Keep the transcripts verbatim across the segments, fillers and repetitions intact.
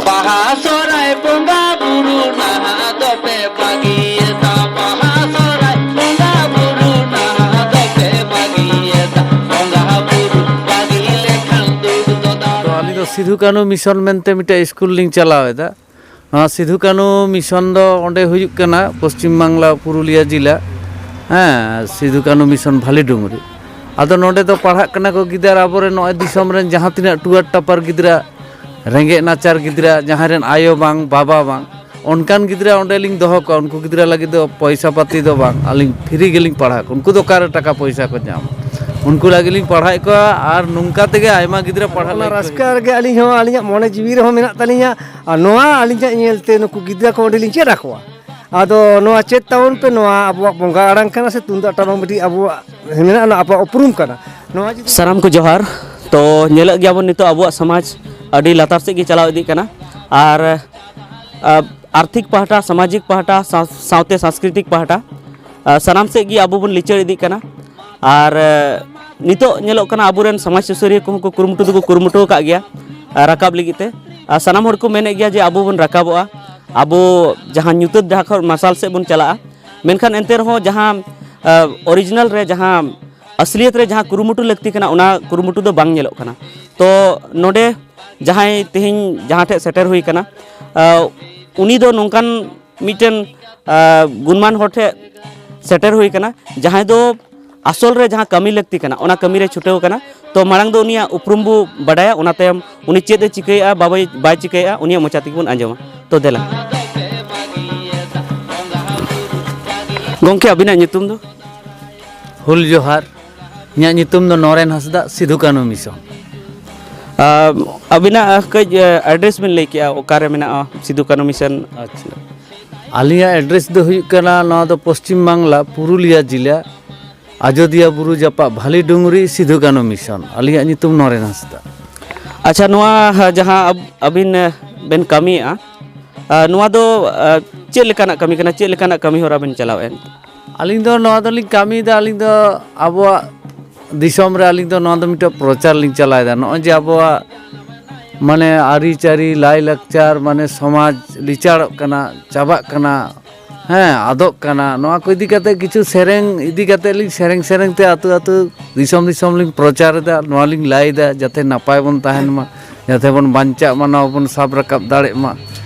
ᱵᱟᱦᱟ ᱥᱚᱦᱨᱟᱭ ᱵᱚᱸᱜᱟ ᱵᱩᱨᱩ ᱱᱟᱦᱟᱜ ᱫᱚᱯᱮ ᱵᱟᱹᱜᱤᱭᱮᱫᱟ᱾ ᱵᱟᱦᱟ ᱥᱚᱦᱨᱟᱭ ᱵᱚᱸᱜᱟ ᱵᱩᱨᱩ ᱱᱟᱦᱟᱜ ᱫᱚᱯᱮ ᱵᱟᱹᱜᱤᱭᱮᱫᱟ᱾ ᱵᱚᱸᱜᱟ ᱵᱩᱨᱩ ᱵᱟᱹᱜᱤ ᱞᱮᱠᱷᱟᱱ ᱫᱩᱠ ᱫᱚ ᱫᱟᱲᱮ᱾ ᱛᱚ, ᱟᱹᱞᱤᱧ ᱫᱚ ᱥᱤᱫᱷᱩ ᱠᱟᱹᱱᱦᱩ ᱢᱤᱥᱚᱱ ᱢᱮᱱᱛᱮ ᱢᱤᱫᱴᱮᱡ ᱥᱠᱩᱞ ᱞᱤᱧ ᱪᱟᱞᱟᱣ ᱮᱫᱟ᱾ ᱱᱚᱣᱟ ᱥᱤᱫᱷᱩ ᱠᱟᱹᱱᱦᱩ ᱢᱤᱥᱚᱱ ᱫᱚ ᱚᱸᱰᱮ ᱦᱩᱭᱩᱜ ᱠᱟᱱᱟ ᱯᱚᱥᱪᱤᱢ ᱵᱟᱝᱞᱟ ᱯᱩᱨᱩᱞᱤᱭᱟᱹ ᱡᱮᱞᱟ, ᱦᱮᱸ, ᱥᱤᱫᱷᱩ ᱠᱟᱹᱱᱦᱩ ᱢᱤᱥᱚᱱ ᱵᱷᱟᱞᱤᱰᱩᱝᱨᱤ᱾ ᱟᱫᱚ ᱱᱚᱰᱮ ᱫᱚ ᱯᱟᱲᱦᱟᱜ ᱠᱟᱱᱟ ᱠᱚ ᱜᱤᱫᱟᱹᱨ, ᱟᱵᱚᱨᱮᱱ ᱱᱚᱜᱼᱚᱭ ᱫᱤᱥᱚᱢ ᱨᱮᱱ ᱡᱟᱦᱟᱸ ᱛᱤᱱᱟᱹᱜ ᱴᱩᱣᱟᱹᱨ ᱴᱟᱯᱟᱨ ᱜᱤᱫᱽᱨᱟᱹ, ᱨᱮᱸᱜᱮᱡ ᱱᱟᱪᱟᱨ ᱜᱤᱫᱽᱨᱟᱹ, ᱡᱟᱦᱟᱸᱭ ᱨᱮᱱ ᱟᱭᱳ ᱵᱟᱝ, ᱵᱟᱵᱟ ᱵᱟᱝ, ᱚᱱᱠᱟᱱ ᱜᱤᱫᱽᱨᱟᱹ ᱚᱸᱰᱮ ᱞᱤᱧ ᱫᱚᱦᱚ ᱠᱚᱣᱟ᱾ ᱩᱱᱠᱩ ᱜᱤᱫᱽᱨᱟᱹ ᱞᱟᱹᱜᱤᱫ ᱫᱚ ᱯᱚᱭᱥᱟ ᱯᱟᱹᱛᱤ ᱫᱚ ᱵᱟᱝ, ᱟᱹᱞᱤᱧ ᱯᱷᱨᱤ ᱜᱮᱞᱤᱧ ᱯᱟᱲᱦᱟᱣ ᱠᱚᱣᱟ᱾ ᱩᱱᱠᱩ ᱫᱚ ᱚᱠᱟᱨᱮ ᱴᱟᱠᱟ ᱯᱚᱭᱥᱟ ᱠᱚ ᱧᱟᱢᱟ? ᱩᱱᱠᱩ ᱞᱟᱹᱜᱤᱫ ᱞᱤᱧ ᱯᱟᱲᱦᱟᱣᱮᱫ ᱠᱚᱣᱟ ᱟᱨ ᱱᱚᱝᱠᱟ ᱛᱮᱜᱮ ᱟᱭᱢᱟ ᱜᱤᱫᱽᱨᱟᱹ ᱯᱟᱲᱦᱟᱜ ᱚᱱᱟ ᱞᱟᱹᱜᱤᱫ ᱠᱚ ᱨᱟᱹᱥᱠᱟᱹ ᱦᱤᱡᱩᱜᱼᱟ᱾ ᱨᱮᱜᱮ ᱟᱹᱞᱤᱧ ᱦᱚᱸ, ᱟᱹᱞᱤᱧᱟᱜ ᱢᱚᱱᱮ ᱡᱤᱣᱤ ᱨᱮᱦᱚᱸ ᱢᱮᱱᱟᱜ ᱛᱟᱹᱞᱤᱧᱟ᱾ ᱟᱨ ᱱᱚᱣᱟ ᱟᱹᱞᱤᱧᱟᱜ ᱧᱮᱞᱛᱮ ᱱᱩᱠᱩ ᱜᱤᱫᱽᱨᱟᱹ ᱠᱚ ᱚᱸᱰᱮ ᱞᱤᱧ ᱪᱮᱫ ᱟᱠᱚᱣᱟ᱾ ᱟᱫᱚ ᱱᱚᱣᱟ ᱪᱮᱫ ᱛᱟᱵᱚᱱ ᱯᱮ, ᱱᱚᱣᱟ ᱟᱵᱚᱣᱟᱜ ᱵᱚᱸᱜᱟ ᱟᱲᱟᱝ ᱠᱟᱱᱟ ᱥᱮ ᱛᱩᱢᱫᱟᱜ ᱴᱟᱢᱟᱠ ᱢᱤᱫᱴᱤᱡ ᱟᱵᱚᱣᱟᱜ ᱢᱮᱱᱟᱜᱼᱟ, ᱚᱱᱟ ᱟᱵᱚᱣᱟᱜ ᱩᱯᱨᱩᱢ ᱠᱟᱱᱟ᱾ ᱱᱚᱣᱟ ᱡᱩᱫᱤ ᱥᱟᱱᱟᱢ ᱠᱚ ᱡᱚᱦᱟᱨ᱾ ᱛᱚ, ᱧᱮᱞᱮᱫ ᱜᱮᱭᱟᱵᱚᱱ ᱱᱤᱛᱚᱜ ᱟᱵᱚᱣᱟᱜ ᱥᱚᱢᱟᱡᱽ ᱟᱹᱰᱤ ᱞᱟᱛᱟᱨ ᱥᱮᱫ ᱜᱮ ᱪᱟᱞᱟᱣ ᱤᱫᱤᱜ ᱠᱟᱱᱟ᱾ ᱟᱨ, ᱟ, ᱟᱨᱛᱷᱤᱠ ᱯᱟᱦᱴᱟ, ᱥᱟᱢᱟᱡᱤᱠ ᱯᱟᱦᱴᱟ, ᱥᱟᱶ-, ᱥᱟᱶᱛᱮ ᱥᱟᱝᱥᱠᱨᱤᱛᱤᱠ ᱯᱟᱦᱴᱟ, ᱟ, ᱥᱟᱱᱟᱢ ᱥᱮᱫ ᱜᱮ ᱟᱵᱚ ᱵᱚᱱ ᱞᱤᱪᱟᱹᱲ ᱤᱫᱤᱜ ᱠᱟᱱᱟ᱾ ᱟᱨ, ᱟ, ᱱᱤᱛᱚᱜ ᱧᱮᱞᱚᱜ ᱠᱟᱱᱟ ᱟᱵᱚᱨᱮᱱ ᱥᱚᱢᱟᱡᱽ ᱥᱩᱥᱟᱹᱨᱤᱭᱟᱹ ᱠᱚᱦᱚᱸ ᱠᱚ ᱠᱩᱨᱩᱢᱩᱴᱩ ᱫᱚᱠᱚ ᱠᱩᱨᱩᱢᱩᱴᱩ ᱟᱠᱟᱫ ᱜᱮᱭᱟ, ᱟ, ᱨᱟᱠᱟᱵ ᱞᱟᱹᱜᱤᱫ ᱛᱮ᱾ ᱟᱨ ᱥᱟᱱᱟᱢ ᱦᱚᱲ ᱠᱚ ᱢᱮᱱᱮᱫ ᱜᱮᱭᱟ ᱡᱮ ᱟᱵᱚ ᱵᱚᱱ ᱨᱟᱠᱟᱵᱚᱜᱼᱟ, ᱟᱵᱚ ᱡᱟᱦᱟᱸ ᱧᱩᱛᱟᱹᱛ ᱡᱟᱦᱟᱸ ᱠᱷᱚᱱ ᱢᱟᱨᱥᱟᱞ ᱥᱮᱫ ᱵᱚᱱ ᱪᱟᱞᱟᱜᱼᱟ᱾ ᱢᱮᱱᱠᱷᱟᱱ ᱮᱱᱛᱮ ᱨᱮᱦᱚᱸ ᱡᱟᱦᱟᱸ, ᱟ, ᱚᱨᱤᱡᱤᱱᱟᱞ ᱨᱮ, ᱡᱟᱦᱟᱸ ᱟᱥᱞᱤᱭᱟᱛ ᱨᱮ ᱡᱟᱦᱟᱸ ᱠᱩᱨᱩᱢᱩᱴᱩ ᱞᱟᱹᱠᱛᱤ ᱠᱟᱱᱟ, ᱚᱱᱟ ᱠᱩᱨᱩᱢᱩᱴᱩ ᱫᱚ ᱵᱟᱝ ᱧᱮᱞᱚᱜ ᱠᱟᱱᱟ᱾ ᱛᱚ ᱱᱚᱰᱮ ᱡᱟᱦᱟᱸᱭ ᱛᱮᱦᱮᱧ ᱡᱟᱦᱟᱸ ᱴᱷᱮᱡ ᱥᱮᱴᱮᱨ ᱦᱩᱭ ᱠᱟᱱᱟ, ᱟ, ᱩᱱᱤ ᱫᱚ ᱱᱚᱝᱠᱟᱱ ᱢᱤᱫᱴᱮᱱ, ᱟ, ᱜᱩᱱᱢᱟᱱ ᱦᱚᱲ ᱴᱷᱮᱡ ᱥᱮᱴᱮᱨ ᱦᱩᱭ ᱠᱟᱱᱟ, ᱡᱟᱦᱟᱸᱭ ᱫᱚ ᱟᱥᱚᱞ ᱨᱮ ᱡᱟᱦᱟᱸ ᱠᱟᱹᱢᱤ ᱞᱟᱹᱠᱛᱤ ᱠᱟᱱᱟ, ᱚᱱᱟ ᱠᱟᱹᱢᱤ ᱨᱮ ᱪᱷᱩᱴᱟᱹᱣ ᱠᱟᱱᱟ᱾ ᱛᱚ ᱢᱟᱲᱟᱝ ᱫᱚ ᱩᱱᱤᱭᱟᱜ ᱩᱯᱨᱩᱢ ᱵᱚ ᱵᱟᱰᱟᱭᱟ, ᱚᱱᱟ ᱛᱟᱭᱚᱢ ᱩᱱᱤ ᱪᱮᱫ ᱮ ᱪᱤᱠᱟᱹᱭᱮᱫᱼᱟ, ᱵᱟᱵᱟᱭ, ᱵᱟᱭ ᱪᱤᱠᱟᱹᱭᱮᱫᱼᱟ, ᱩᱱᱤᱭᱟᱜ ᱢᱚᱪᱟ ᱛᱮᱜᱮ ᱵᱚᱱ ᱟᱸᱡᱚᱢᱟ᱾ ᱛᱚ ᱫᱮᱞᱟ᱾ ᱜᱚᱢᱠᱮ, ᱟᱹᱵᱤᱱᱟᱜ ᱧᱩᱛᱩᱢ ᱫᱚ? ᱦᱩᱞ ᱡᱚᱦᱟᱨ᱾ ᱤᱧᱟᱹᱜ ᱧᱩᱛᱩᱢ ᱫᱚ ᱱᱚᱨᱮᱱ ᱦᱟᱸᱥᱫᱟ, ᱥᱤᱫᱷᱩ ᱠᱟᱹᱱᱦᱩ ᱢᱤᱥᱚᱱ᱾ ᱟ, ᱟᱹᱵᱤᱱᱟᱜ, ᱟ, ᱠᱟᱹᱡ, ᱟ, ᱮᱰᱨᱮᱥ ᱵᱤᱱ ᱞᱟᱹᱭ ᱠᱮᱜᱼᱟ, ᱚᱠᱟᱨᱮ ᱢᱮᱱᱟᱜᱼᱟ ᱥᱤᱫᱷᱩ ᱠᱟᱹᱱᱦᱩ ᱢᱤᱥᱚᱱ? ᱟᱪᱪᱷᱟ, ᱟᱹᱞᱤᱧᱟᱜ ᱮᱰᱨᱮᱥ ᱫᱚ ᱦᱩᱭᱩᱜ ᱠᱟᱱᱟ, ᱱᱚᱣᱟ ᱫᱚ ᱯᱚᱥᱪᱤᱢ ᱵᱟᱝᱞᱟ, ᱯᱩᱨᱩᱞᱤᱭᱟᱹ ᱡᱮᱞᱟ, ᱟᱡᱚᱫᱤᱭᱟᱹ ᱵᱩᱨᱩ ᱡᱟᱯᱟᱜ ᱵᱷᱟᱞᱤ ᱰᱩᱝᱨᱤ, ᱥᱤᱫᱷᱩ ᱠᱟᱹᱱᱦᱩ ᱢᱤᱥᱚᱱ᱾ ᱟᱹᱞᱤᱧᱟᱜ ᱧᱩᱛᱩᱢ ᱱᱚᱨᱮᱱ ᱦᱟᱸᱥᱫᱟ᱾ ᱟᱪᱪᱷᱟ, ᱱᱚᱣᱟ, ᱟ, ᱡᱟᱦᱟᱸ ᱟᱵ-, ᱟᱹᱵᱤᱱ, ᱟ, ᱵᱮᱱ ᱠᱟᱹᱢᱤᱭᱮᱫᱼᱟ, ᱟ, ᱱᱚᱣᱟ ᱫᱚ, ᱟ, ᱪᱮᱫ ᱞᱮᱠᱟᱱᱟᱜ ᱠᱟᱹᱢᱤ ᱠᱟᱱᱟ? ᱪᱮᱫ ᱞᱮᱠᱟᱱᱟᱜ ᱠᱟᱹᱢᱤ ᱦᱚᱨᱟ ᱵᱮᱱ ᱪᱟᱞᱟᱣᱮᱫᱼᱟ? ᱟᱹᱞᱤᱧ ᱫᱚ ᱱᱚᱣᱟ ᱫᱚᱞᱤᱧ ᱠᱟᱹᱢᱤᱭᱮᱫᱟ, ᱟᱹᱞᱤᱧ ᱫᱚ ᱟᱵᱚᱣᱟᱜ ᱫᱤᱥᱚᱢ ᱨᱮ ᱟᱹᱞᱤᱧ ᱫᱚ ᱱᱚᱣᱟ ᱫᱚ ᱢᱤᱫᱴᱮᱱ ᱯᱨᱚᱪᱟᱨ ᱞᱤᱧ ᱪᱟᱞᱟᱣᱮᱫᱟ᱾ ᱱᱚᱜᱼᱚᱭ ᱡᱮ ᱟᱵᱚᱣᱟᱜ ᱢᱟᱱᱮ ᱟᱹᱨᱤᱪᱟᱹᱞᱤ, ᱞᱟᱭᱼᱞᱟᱠᱪᱟᱨ, ᱢᱟᱱᱮ ᱥᱚᱢᱟᱡᱽ ᱞᱤᱪᱟᱲᱚᱜ ᱠᱟᱱᱟ, ᱪᱟᱵᱟᱜ ᱠᱟᱱᱟ, ᱦᱮᱸ, ᱟᱫᱚᱜ ᱠᱟᱱᱟ᱾ ᱱᱚᱣᱟ ᱠᱚ ᱤᱫᱤ ᱠᱟᱛᱮ ᱠᱤᱪᱷᱩ ᱥᱮᱨᱮᱧ ᱤᱫᱤ ᱠᱟᱛᱮ ᱞᱤᱧ ᱥᱮᱨᱮᱧ ᱥᱮᱨᱮᱧ ᱛᱮ ᱟᱹᱛᱩ ᱟᱹᱛᱩ, ᱫᱤᱥᱚᱢ ᱫᱤᱥᱚᱢ ᱞᱤᱧ ᱯᱨᱚᱪᱟᱨ ᱮᱫᱟ, ᱱᱚᱣᱟ ᱞᱤᱧ ᱞᱟᱹᱭ ᱮᱫᱟ, ᱡᱟᱛᱮ ᱱᱟᱯᱟᱭ ᱵᱚᱱ ᱛᱟᱦᱮᱱ ᱢᱟ, ᱡᱟᱛᱮ ᱵᱚᱱ ᱵᱟᱧᱪᱟᱜ ᱢᱟ, ᱱᱚᱣᱟ ᱵᱚᱱ ᱥᱟᱵ ᱨᱟᱠᱟᱵ ᱫᱟᱲᱮᱜ ᱢᱟ,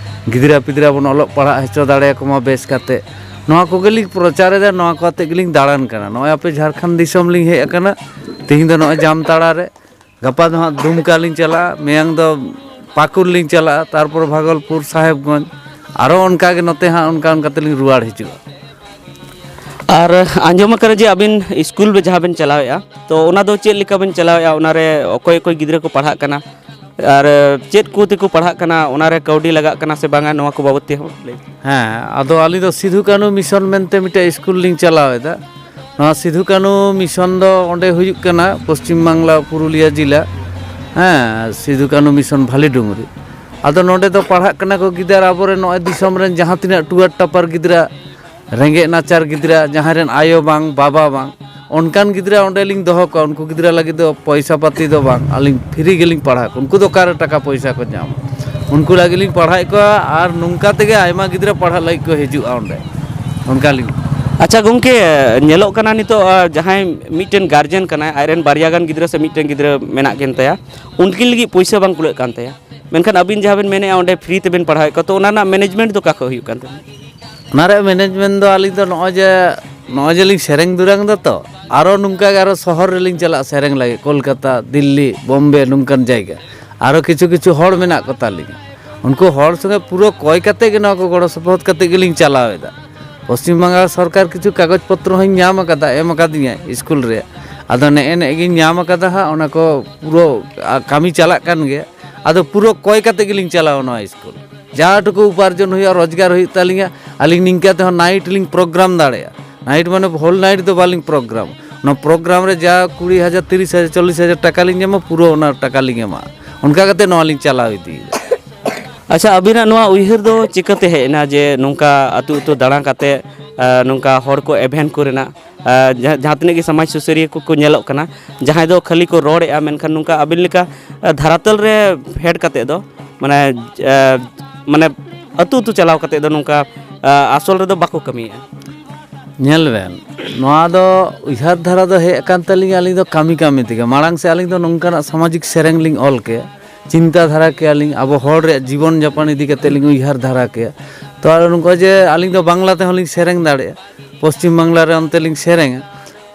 ᱜᱤᱫᱽᱨᱟᱹ ᱯᱤᱫᱽᱨᱟᱹ ᱵᱚᱱ ᱚᱞᱚᱜ ᱯᱟᱲᱦᱟᱜ ᱦᱚᱪᱚ ᱫᱟᱲᱮᱭᱟᱠᱚ ᱢᱟ ᱵᱮᱥ ᱠᱟᱛᱮ᱾ ᱱᱚᱣᱟ ᱠᱚᱜᱮ ᱞᱤᱧ ᱯᱨᱚᱪᱟᱨ ᱮᱫᱟ, ᱱᱚᱣᱟ ᱠᱚ ᱟᱛᱮ ᱜᱮᱞᱤᱧ ᱫᱟᱬᱟᱱ ᱠᱟᱱᱟ᱾ ᱱᱚᱜᱼᱚᱭ ᱟᱯᱮ ᱡᱷᱟᱲᱠᱷᱚᱸᱰ ᱫᱤᱥᱚᱢ ᱞᱤᱧ ᱦᱮᱡ ᱟᱠᱟᱱᱟ, ᱛᱮᱦᱮᱧ ᱫᱚ ᱱᱚᱜᱼᱚᱭ ᱡᱟᱢᱛᱟᱲᱟ ᱨᱮ, ᱜᱟᱯᱟ ᱫᱚ ᱦᱟᱸᱜ ᱫᱩᱢᱠᱟ ᱞᱤᱧ ᱪᱟᱞᱟᱜᱼᱟ, ᱢᱮᱭᱟᱝ ᱫᱚ ᱯᱟᱹᱠᱩᱲ ᱞᱤᱧ ᱪᱟᱞᱟᱜᱼᱟ, ᱛᱟᱨᱯᱚᱨ ᱵᱷᱟᱜᱚᱞᱯᱩᱨ, ᱥᱟᱦᱮᱵᱽᱜᱚᱸᱡᱽ, ᱟᱨᱚ ᱚᱱᱠᱟ ᱜᱮ ᱱᱚᱛᱮ ᱦᱟᱸᱜ ᱚᱱᱠᱟ ᱚᱱᱠᱟ ᱛᱮᱞᱤᱧ ᱨᱩᱣᱟᱹᱲ ᱦᱤᱡᱩᱜᱼᱟ᱾ ᱟᱨ ᱟᱸᱡᱚᱢ ᱟᱠᱟᱱᱟ ᱡᱮ ᱟᱹᱵᱤᱱ ᱥᱠᱩᱞ ᱨᱮ ᱡᱟᱦᱟᱸ ᱵᱮᱱ ᱪᱟᱞᱟᱣᱮᱫᱼᱟ, ᱛᱚ ᱚᱱᱟ ᱫᱚ ᱪᱮᱫ ᱞᱮᱠᱟ ᱵᱮᱱ ᱪᱟᱞᱟᱣᱮᱫᱼᱟ? ᱚᱱᱟᱨᱮ ᱚᱠᱚᱭ ᱚᱠᱚᱭ ᱜᱤᱫᱽᱨᱟᱹ ᱠᱚ ᱯᱟᱲᱦᱟᱜ ᱠᱟᱱᱟ ᱟᱨ ᱪᱮᱫ ᱠᱚ ᱛᱮᱠᱚ ᱯᱟᱲᱦᱟᱜ ᱠᱟᱱᱟ, ᱚᱱᱟᱨᱮ ᱠᱟᱹᱣᱰᱤ ᱞᱟᱜᱟᱜ ᱠᱟᱱᱟ ᱥᱮ ᱵᱟᱝᱟ, ᱱᱚᱣᱟ ᱠᱚ ᱵᱟᱵᱚᱫ ᱛᱮᱦᱚᱸ ᱞᱟᱹᱭ? ᱦᱮᱸ, ᱟᱫᱚ ᱟᱹᱞᱤᱧ ᱫᱚ ᱥᱤᱫᱷᱩ ᱠᱟᱹᱱᱦᱩ ᱢᱤᱥᱚᱱ ᱢᱮᱱᱛᱮ ᱢᱤᱫᱴᱮᱡ ᱥᱠᱩᱞ ᱞᱤᱧ ᱪᱟᱞᱟᱣ ᱮᱫᱟ᱾ ᱱᱚᱣᱟ ᱥᱤᱫᱷᱩ ᱠᱟᱹᱱᱦᱩ ᱢᱤᱥᱚᱱ ᱫᱚ ᱚᱸᱰᱮ ᱦᱩᱭᱩᱜ ᱠᱟᱱᱟ ᱯᱚᱥᱪᱤᱢ ᱵᱟᱝᱞᱟ, ᱯᱩᱨᱩᱞᱤᱭᱟᱹ ᱡᱮᱞᱟ, ᱦᱮᱸ, ᱥᱤᱫᱷᱩ ᱠᱟᱹᱱᱦᱩ ᱢᱤᱥᱚᱱ ᱵᱷᱟᱞᱤᱰᱩᱝᱨᱤ᱾ ᱟᱫᱚ ᱱᱚᱸᱰᱮ ᱫᱚ ᱯᱟᱲᱦᱟᱜ ᱠᱟᱱᱟ ᱠᱚ ᱜᱤᱫᱟᱹᱨ ᱟᱵᱚᱨᱮᱱ ᱱᱚᱜᱼᱚᱭ ᱫᱤᱥᱚᱢ ᱨᱮᱱ ᱡᱟᱦᱟᱸ ᱛᱤᱱᱟᱹᱜ ᱴᱩᱣᱟᱹᱨ ᱴᱟᱯᱟᱨ ᱜᱤᱫᱽᱨᱟᱹ, ᱨᱮᱸᱜᱮᱡ ᱱᱟᱪᱟᱨ ᱜᱤᱫᱽᱨᱟᱹ, ᱡᱟᱦᱟᱸᱭ ᱨᱮᱱ ᱟᱭᱳ ᱵᱟᱝ, ᱵᱟᱵᱟ ᱵᱟᱝ, ᱚᱱᱠᱟᱱ ᱜᱤᱫᱽᱨᱟᱹ ᱚᱸᱰᱮ ᱞᱤᱧ ᱫᱚᱦᱚ ᱠᱚᱣᱟ᱾ ᱩᱱᱠᱩ ᱜᱤᱫᱽᱨᱟᱹ ᱞᱟᱹᱜᱤᱫ ᱫᱚ ᱯᱚᱭᱥᱟ ᱯᱟᱹᱛᱤ ᱫᱚ ᱵᱟᱝ, ᱟᱹᱞᱤᱧ ᱯᱷᱨᱤ ᱜᱮᱞᱤᱧ ᱯᱟᱲᱦᱟᱣ ᱠᱚᱣᱟ᱾ ᱩᱱᱠᱩ ᱫᱚ ᱚᱠᱟᱨᱮ ᱴᱟᱠᱟ ᱯᱚᱭᱥᱟ ᱠᱚ ᱧᱟᱢᱟ? ᱩᱱᱠᱩ ᱞᱟᱹᱜᱤᱫ ᱞᱤᱧ ᱯᱟᱲᱦᱟᱣᱮᱫ ᱠᱚᱣᱟ ᱟᱨ ᱱᱚᱝᱠᱟ ᱛᱮᱜᱮ ᱟᱭᱢᱟ ᱜᱤᱫᱽᱨᱟᱹ ᱯᱟᱲᱦᱟᱜ ᱞᱟᱹᱜᱤᱫ ᱠᱚ ᱦᱤᱡᱩᱜᱼᱟ ᱚᱸᱰᱮ, ᱚᱱᱠᱟᱞᱤᱧ᱾ ᱟᱪᱪᱷᱟ ᱜᱚᱢᱠᱮ, ᱧᱮᱞᱚᱜ ᱠᱟᱱᱟ ᱱᱤᱛᱚᱜ, ᱟ, ᱡᱟᱦᱟᱸᱭ ᱢᱤᱫᱴᱮᱱ ᱜᱟᱨᱡᱮᱱ ᱠᱟᱱᱟᱭ, ᱟᱡᱨᱮᱱ ᱵᱟᱨᱭᱟ ᱜᱟᱱ ᱜᱤᱫᱽᱨᱟᱹ ᱥᱮ ᱢᱤᱫᱴᱮᱱ ᱜᱤᱫᱽᱨᱟᱹ ᱢᱮᱱᱟᱜ ᱠᱤᱱ ᱛᱟᱭᱟ, ᱩᱱᱠᱤᱱ ᱞᱟᱹᱜᱤᱫ ᱯᱚᱭᱥᱟ ᱵᱟᱝ ᱠᱩᱞᱟᱹᱜ ᱠᱟᱱ ᱛᱟᱭᱟ, ᱢᱮᱱᱠᱷᱟᱱ ᱟᱹᱵᱤᱱ ᱡᱟᱦᱟᱸ ᱵᱤᱱ ᱢᱮᱱᱮᱫᱼᱟ ᱚᱸᱰᱮ ᱯᱷᱨᱤ ᱛᱮᱵᱤᱱ ᱯᱟᱲᱦᱟᱣᱮᱫ ᱠᱚᱣᱟ, ᱛᱚ ᱚᱱᱟ ᱨᱮᱱᱟᱜ ᱢᱮᱱᱮᱡᱽᱢᱮᱱᱴ ᱫᱚ ᱚᱠᱟ ᱠᱷᱚᱱ ᱦᱩᱭᱩᱜ ᱠᱟᱱ ᱛᱟᱵᱤᱱᱟ? ᱚᱱᱟ ᱨᱮᱭᱟᱜ ᱢᱮᱱᱮᱡᱽᱢᱮᱱᱴ ᱫᱚ ᱟᱹᱞᱤᱧ ᱫᱚ ᱱᱚᱜᱼᱚᱭ ᱡᱮ, ᱱᱚᱜᱼᱚᱭ ᱡᱮ ᱞᱤᱧ ᱥᱮᱨᱮᱧ ᱫᱩᱨᱟᱝ ᱫᱟ ᱛᱚ, ᱟᱨᱚ ᱱᱚᱝᱠᱟ ᱜᱮ ᱟᱨᱚ ᱥᱚᱦᱚᱨ ᱨᱮᱞᱤᱧ ᱪᱟᱞᱟᱜᱼᱟ ᱥᱮᱨᱮᱧ ᱞᱟᱹᱜᱤᱫ, ᱠᱳᱞᱠᱟᱛᱟ, ᱫᱤᱞᱞᱤ, ᱵᱳᱢᱵᱮ, ᱱᱚᱝᱠᱟᱱ ᱡᱟᱭᱜᱟ᱾ ᱟᱨᱚ ᱠᱤᱪᱷᱩ ᱠᱤᱪᱷᱩ ᱦᱚᱲ ᱢᱮᱱᱟᱜ ᱠᱚ ᱛᱟᱞᱤᱧᱟ, ᱩᱱᱠᱩ ᱦᱚᱲ ᱥᱚᱸᱜᱮ ᱯᱩᱨᱟᱹ ᱠᱚᱭ ᱠᱟᱛᱮ ᱜᱮ ᱱᱚᱣᱟ ᱠᱚ ᱜᱚᱲᱚ ᱥᱚᱯᱚᱦᱚᱫ ᱠᱟᱛᱮ ᱜᱮᱞᱤᱧ ᱪᱟᱞᱟᱣ ᱮᱫᱟ᱾ ᱯᱚᱥᱪᱤᱢ ᱵᱟᱝᱜᱟᱞ ᱥᱚᱨᱠᱟᱨ ᱠᱤᱪᱷᱩ ᱠᱟᱜᱚᱡᱽ ᱯᱚᱛᱨᱚ ᱦᱚᱸᱧ ᱧᱟᱢ ᱟᱠᱟᱫᱟ, ᱮᱢ ᱟᱠᱟᱫᱤᱧᱟᱭ ᱥᱠᱩᱞ ᱨᱮ᱾ ᱟᱫᱚ ᱱᱮᱜᱼᱮ ᱱᱮᱜᱼᱮ ᱜᱤᱧ ᱧᱟᱢ ᱟᱠᱟᱫᱟ ᱦᱟᱸᱜ, ᱚᱱᱟ ᱠᱚ ᱯᱩᱨᱟᱹ, ᱟ, ᱠᱟᱹᱢᱤ ᱪᱟᱞᱟᱜ ᱠᱟᱱ ᱜᱮᱭᱟ᱾ ᱟᱫᱚ ᱯᱩᱨᱟᱹ ᱠᱚᱭ ᱠᱟᱛᱮ ᱜᱮᱞᱤᱧ ᱪᱟᱞᱟᱣᱟ ᱱᱚᱣᱟ ᱥᱠᱩᱞ᱾ ᱡᱟ ᱴᱩᱠᱩ ᱩᱯᱟᱨᱡᱚᱱ ᱦᱩᱭᱩᱜᱼᱟ, ᱨᱳᱡᱽᱜᱟᱨ ᱦᱩᱭᱩᱜ ᱛᱟᱹᱞᱤᱧᱟ, ᱟᱹᱞᱤᱧ ᱱᱤᱝᱠᱟᱹ ᱛᱮᱦᱚᱸ ᱱᱟᱭᱤᱴ ᱞᱤᱧ ᱯᱨᱳᱜᱨᱟᱢ ᱫᱟᱲᱮᱭᱟᱜᱼᱟ᱾ ᱱᱟᱭᱤᱴ ᱢᱟᱱᱮ ᱦᱳᱞ ᱱᱟᱭᱤᱴ ᱫᱚ ᱵᱟᱹᱞᱤᱧ ᱯᱨᱳᱜᱨᱟᱢ, ᱚᱱᱟ ᱯᱨᱳᱜᱨᱟᱢ ᱨᱮ ᱡᱟ ᱠᱩᱲᱤ ᱦᱟᱡᱟᱨ, ᱛᱤᱨᱤᱥ ᱦᱟᱡᱟᱨ, ᱪᱚᱞᱞᱤᱥ ᱦᱟᱡᱟᱨ ᱴᱟᱠᱟ ᱞᱤᱧ ᱧᱟᱢᱟ, ᱯᱩᱨᱟᱹ ᱚᱱᱟ ᱴᱟᱠᱟ ᱞᱤᱧ ᱮᱢᱟ᱾ ᱚᱱᱠᱟ ᱠᱟᱛᱮ ᱱᱚᱣᱟ ᱞᱤᱧ ᱪᱟᱞᱟᱣ ᱤᱫᱤᱭᱮᱫᱟ᱾ ᱟᱪᱪᱷᱟ, ᱟᱹᱵᱤᱱᱟᱜ ᱱᱚᱣᱟ ᱩᱭᱦᱟᱹᱨ ᱫᱚ ᱪᱤᱠᱟᱹᱛᱮ ᱦᱮᱡ ᱮᱱᱟ ᱡᱮ ᱱᱚᱝᱠᱟ ᱟᱹᱛᱩ ᱟᱹᱛᱩ ᱫᱟᱬᱟ ᱠᱟᱛᱮ, ᱟ, ᱱᱚᱝᱠᱟ ᱦᱚᱲ ᱠᱚ ᱮᱵᱷᱮᱱ ᱠᱚ ᱨᱮᱱᱟᱜ? ᱟᱨ ᱡᱟᱦᱟᱸ ᱡᱟᱦᱟᱸ ᱛᱤᱱᱟᱹᱜ ᱜᱮ ᱥᱚᱢᱟᱡᱽ ᱥᱩᱥᱟᱹᱨᱤᱭᱟᱹ ᱠᱚᱠᱚ ᱧᱮᱞᱚᱜ ᱠᱟᱱᱟ, ᱡᱟᱦᱟᱸᱭ ᱫᱚ ᱠᱷᱟᱹᱞᱤ ᱠᱚ ᱨᱚᱲᱮᱫᱼᱟ, ᱢᱮᱱᱠᱷᱟᱱ ᱱᱚᱝᱠᱟ ᱟᱹᱵᱤᱱ ᱞᱮᱠᱟ ᱫᱷᱟᱨᱟᱛᱟᱞ ᱨᱮ ᱯᱷᱮᱰ ᱠᱟᱛᱮᱫ ᱫᱚ, ᱢᱟᱱᱮ ᱢᱟᱱᱮ ᱟᱹᱛᱩ ᱟᱹᱛᱩ ᱪᱟᱞᱟᱣ ᱠᱟᱛᱮᱫ ᱫᱚ ᱱᱚᱝᱠᱟ ᱟᱥᱚᱞ ᱨᱮᱫᱚ ᱵᱟᱠᱚ ᱠᱟᱹᱢᱤᱭᱮᱫᱼᱟ᱾ ᱧᱮᱞ ᱵᱮᱱ, ᱱᱚᱣᱟ ᱫᱚ ᱩᱭᱦᱟᱹᱨ ᱫᱷᱟᱨᱟ ᱫᱚ ᱦᱮᱡ ᱟᱠᱟᱱ ᱛᱟᱹᱞᱤᱧᱟ ᱟᱹᱞᱤᱧ ᱫᱚ ᱠᱟᱹᱢᱤ ᱠᱟᱹᱢᱤ ᱛᱮᱜᱮ᱾ ᱢᱟᱲᱟᱝ ᱥᱮᱫ ᱟᱹᱞᱤᱧ ᱫᱚ ᱱᱚᱝᱠᱟᱱᱟᱜ ᱥᱟᱢᱟᱡᱤᱠ ᱥᱮᱨᱮᱧ ᱞᱤᱧ ᱚᱞ ᱠᱮᱫ, ᱪᱤᱱᱛᱟᱹ ᱫᱷᱟᱨᱟ ᱠᱮᱭᱟ ᱞᱤᱧ, ᱟᱵᱚ ᱦᱚᱲ ᱨᱮᱭᱟᱜ ᱡᱤᱵᱚᱱ ᱡᱟᱯᱚᱱ ᱤᱫᱤ ᱠᱟᱛᱮᱫ ᱞᱤᱧ ᱩᱭᱦᱟᱹᱨ ᱫᱷᱟᱨᱟ ᱠᱮᱭᱟ᱾ ᱛᱚ ᱟᱨ ᱱᱚᱝᱠᱟ ᱡᱮ ᱟᱹᱞᱤᱧ ᱫᱚ ᱵᱟᱝᱞᱟ ᱛᱮᱦᱚᱸ ᱞᱤᱧ ᱥᱮᱨᱮᱧ ᱫᱟᱲᱮᱭᱟᱜᱼᱟ, ᱯᱚᱥᱪᱤᱢ ᱵᱟᱝᱞᱟ ᱨᱮ ᱚᱱᱛᱮ ᱞᱤᱧ ᱥᱮᱨᱮᱧᱟ᱾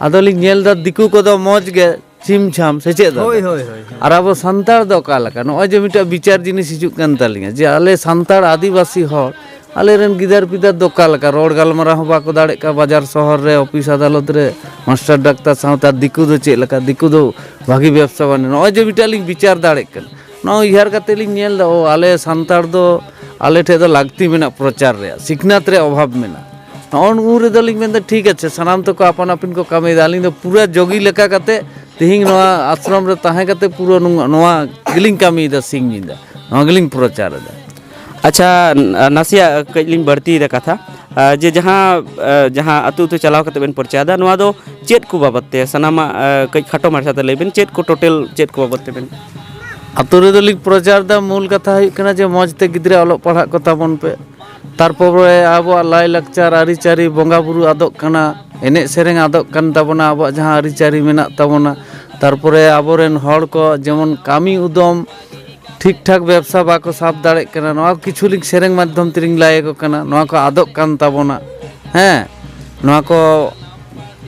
ᱟᱫᱚ ᱞᱤᱧ ᱧᱮᱞ ᱮᱫᱟ ᱫᱤᱠᱩ ᱠᱚᱫᱚ ᱢᱚᱡᱽ ᱜᱮ ᱪᱷᱤᱢ ᱪᱷᱟᱢ, ᱥᱮ ᱪᱮᱫ ᱫᱟᱫᱟ? ᱦᱳᱭ, ᱦᱳᱭ, ᱦᱳᱭ, ᱦᱳᱭ᱾ ᱟᱨ ᱟᱵᱚ ᱥᱟᱱᱛᱟᱲ ᱫᱚ ᱚᱠᱟ ᱞᱮᱠᱟ? ᱱᱚᱜᱼᱚᱭ ᱡᱮ ᱢᱤᱫᱴᱟᱝ ᱵᱤᱪᱟᱨ ᱡᱤᱱᱤᱥ ᱦᱤᱡᱩᱜ ᱠᱟᱱ ᱛᱟᱹᱞᱤᱧᱟ, ᱡᱮ ᱟᱞᱮ ᱥᱟᱱᱛᱟᱲ ᱟᱹᱫᱤᱵᱟᱹᱥᱤ ᱦᱚᱲ, ᱟᱞᱮᱨᱮᱱ ᱜᱤᱫᱟᱹᱨ ᱯᱤᱫᱟᱹᱨ ᱫᱚ ᱚᱠᱟ ᱞᱮᱠᱟ? ᱨᱚᱲ ᱜᱟᱞᱢᱟᱨᱟᱣ ᱦᱚᱸ ᱵᱟᱠᱚ ᱫᱟᱲᱮᱭᱟᱜ ᱠᱟᱱᱟ, ᱵᱟᱡᱟᱨ ᱥᱚᱦᱚᱨ ᱨᱮ ᱚᱯᱷᱤᱥ ᱟᱫᱟᱞᱚᱛ ᱨᱮ ᱢᱟᱥᱴᱟᱨ ᱰᱟᱠᱛᱟᱨ ᱥᱟᱶᱛᱮ᱾ ᱟᱨ ᱫᱤᱠᱩ ᱫᱚ ᱪᱮᱫ ᱞᱮᱠᱟ? ᱫᱤᱠᱩ ᱫᱚ ᱵᱷᱟᱹᱜᱤ ᱵᱮᱵᱽᱥᱟ ᱵᱟᱹᱱᱤᱡᱽ᱾ ᱱᱚᱜᱼᱚᱭ ᱡᱮ ᱢᱤᱫᱴᱟᱝ ᱞᱤᱧ ᱵᱤᱪᱟᱨ ᱫᱟᱲᱮᱜ ᱠᱟᱱᱟ, ᱱᱚᱣᱟ ᱩᱭᱦᱟᱹᱨ ᱠᱟᱛᱮ ᱞᱤᱧ ᱧᱮᱞ ᱮᱫᱟ, ᱚ, ᱟᱞᱮ ᱥᱟᱱᱛᱟᱲ ᱫᱚ ᱟᱞᱮ ᱴᱷᱮᱡ ᱫᱚ ᱞᱟᱹᱠᱛᱤ ᱢᱮᱱᱟᱜ, ᱯᱨᱚᱪᱟᱨ ᱨᱮᱭᱟᱜ, ᱥᱤᱠᱷᱱᱟᱹᱛ ᱨᱮᱭᱟᱜ ᱚᱵᱷᱟᱵᱽ ᱢᱮᱱᱟᱜᱼᱟ᱾ ᱱᱚᱜᱼᱚ ᱩᱱ ᱨᱮᱫᱚ ᱞᱤᱧ ᱢᱮᱱᱫᱟ, ᱴᱷᱤᱠ ᱟᱪᱷᱮ, ᱥᱟᱱᱟᱢ ᱛᱮᱠᱚ ᱟᱯᱟᱱ ᱟᱹᱯᱤᱱ ᱠᱚ ᱠᱟᱹᱢᱤᱭᱮᱫᱟ, ᱟᱹᱞᱤᱧ ᱫᱚ ᱯᱩᱨᱟᱹ ᱡᱚᱜᱤ ᱞᱮᱠᱟ ᱠᱟᱛᱮ ᱛᱤᱦᱤᱧ ᱱᱚᱣᱟ ᱟᱥᱨᱚᱢ ᱨᱮ ᱛᱟᱦᱮᱸ ᱠᱟᱛᱮ ᱯᱩᱨᱟᱹ ᱱᱚᱣᱟ, ᱱᱚᱣᱟ ᱜᱮᱞᱤᱧ ᱠᱟᱹᱢᱤᱭᱮᱫᱟ ᱥᱤᱧ ᱧᱤᱫᱟᱹ, ᱱᱚᱣᱟ ᱜᱮᱞᱤᱧ ᱯᱨᱚᱪᱟᱨ ᱮᱫᱟ᱾ ᱟᱪᱪᱷᱟ, ᱱ-, ᱱᱟᱥᱮᱭᱟᱜ ᱠᱟᱹᱡ ᱞᱤᱧ ᱵᱟᱹᱲᱛᱤᱭᱮᱫᱟ ᱠᱟᱛᱷᱟ, ᱟᱨ ᱡᱮ ᱡᱟᱦᱟᱸ, ᱟᱨ ᱡᱟᱦᱟᱸ ᱟᱹᱛᱩ ᱟᱹᱛᱩ ᱪᱟᱞᱟᱣ ᱠᱟᱛᱮ ᱵᱮᱱ ᱯᱨᱚᱪᱟᱨ ᱮᱫᱟ, ᱱᱚᱣᱟ ᱫᱚ ᱪᱮᱫ ᱠᱚ ᱵᱟᱵᱚᱫ ᱛᱮ? ᱥᱟᱱᱟᱢᱟᱜ, ᱟᱨ ᱠᱟᱹᱡ ᱠᱷᱟᱴᱚ ᱢᱟᱪᱷᱟ ᱛᱮ ᱞᱟᱹᱭ ᱵᱮᱱ, ᱪᱮᱫ ᱠᱚ ᱴᱳᱴᱟᱞ ᱪᱮᱫ ᱠᱚ ᱵᱟᱵᱚᱫ ᱛᱮᱵᱮᱱ? ᱟᱹᱛᱩ ᱨᱮᱫᱚ ᱞᱤᱧ ᱯᱨᱚᱪᱟᱨ ᱮᱫᱟ, ᱢᱩᱞ ᱠᱟᱛᱷᱟ ᱦᱩᱭᱩᱜ ᱠᱟᱱᱟ ᱡᱮ ᱢᱚᱡᱽ ᱛᱮ ᱜᱤᱫᱽᱨᱟᱹ ᱚᱞᱚᱜ ᱯᱟᱲᱦᱟᱜ ᱠᱚ ᱛᱟᱵᱚᱱ ᱯᱮ᱾ ᱛᱟᱨᱯᱚᱨᱮ ᱟᱵᱚᱣᱟᱜ ᱞᱟᱭᱼᱞᱟᱠᱪᱟᱨ, ᱟᱹᱨᱤᱪᱟᱹᱞᱤ, ᱵᱚᱸᱜᱟ ᱵᱩᱨᱩ ᱟᱫᱚᱜ ᱠᱟᱱᱟ, ᱮᱱᱮᱡ ᱥᱮᱨᱮᱧ ᱟᱫᱚᱜ ᱠᱟᱱ ᱛᱟᱵᱚᱱᱟ, ᱟᱵᱚᱣᱟᱜ ᱡᱟᱦᱟᱸ ᱟᱹᱨᱤᱪᱟᱹᱞᱤ ᱢᱮᱱᱟᱜ ᱛᱟᱵᱚᱱᱟ᱾ ᱛᱟᱨᱯᱚᱨᱮ ᱟᱵᱚᱨᱮᱱ ᱦᱚᱲ ᱠᱚ ᱡᱮᱢᱚᱱ ᱠᱟᱹᱢᱤ ᱩᱫᱚᱢ ᱴᱷᱤᱠ ᱴᱷᱟᱠ ᱵᱮᱵᱽᱥᱟ ᱵᱟᱠᱚ ᱥᱟᱵ ᱫᱟᱲᱮᱜ ᱠᱟᱱᱟ, ᱱᱚᱣᱟ ᱠᱤᱪᱷᱩ ᱞᱤᱧ ᱥᱮᱨᱮᱧ ᱢᱟᱫᱽᱫᱷᱚᱢ ᱛᱮᱞᱤᱧ ᱞᱟᱹᱭ ᱟᱠᱚ ᱠᱟᱱᱟ, ᱱᱚᱣᱟ ᱠᱚ ᱟᱫᱚᱜ ᱠᱟᱱ ᱛᱟᱵᱚᱱᱟ᱾ ᱦᱮᱸ, ᱱᱚᱣᱟ ᱠᱚ